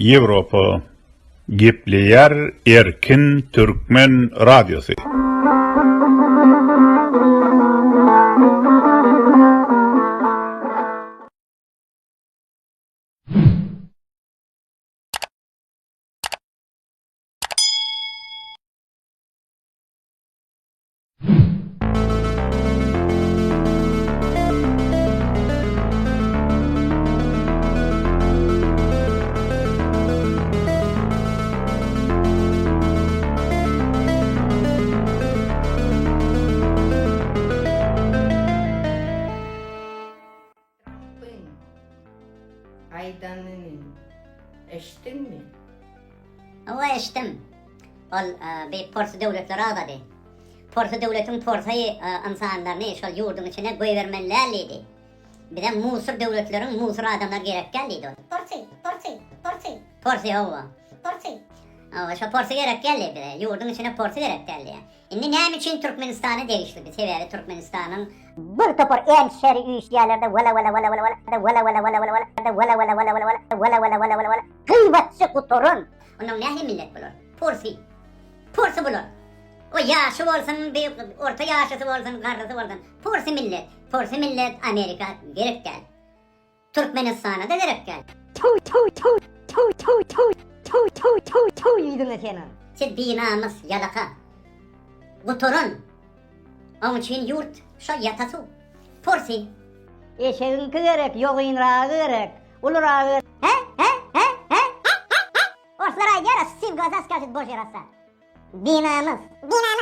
Ýewropa. Gepleýär Erkin Türkmen Radiosy. Trampyň aýdanyny eşitdiňmi? Hawa eşitdim. Ol beýik porsy döwletleri agzady. Porsy döwletiň porsy ynsanlaryny şol ýurduň içine goýbermeli däl diýdi. Bize musur döwletleriň musur adamlary gerek däl diýdi ol. Porsy, porsy, porsy. Porsy hawa. Porsy. Hawa şo porsy gerek däl diýdi bize. Ýurduň içine porsy gerek däl diýýär. Indi näme üçin Türkmenistana degişli bi sebäbi Türkmenistanyň bir topar ençeri üýşýärlerde wala wala wala wala wala wala wala wala wala wala wala wala wala wala wala wala wala wala wala gybatçy gutaran. Onnoň nähili millet bular? Porsy. Porsy bular. O ýaşy bolsun, bi orta ýaşlysy bolsun, garrysy bolsun. Porsy millet. Porsy millet Amerika gerek däl. Türkmenistana-da gerek däl. Tüw tüw tüw tüw tüw tüw tüw tüw tüw tüw ýüzüňe seniň. Siz binamys ýalaka. Gutaran. Oň üçin ýurt şo ýata suw. Porsy. Eşegiňki gerek, ýogynragy gerek, uluragy. He he he he. Orslar aýdýar-a, Siw glaza skažet božýa rosa. Binamys. Binamys.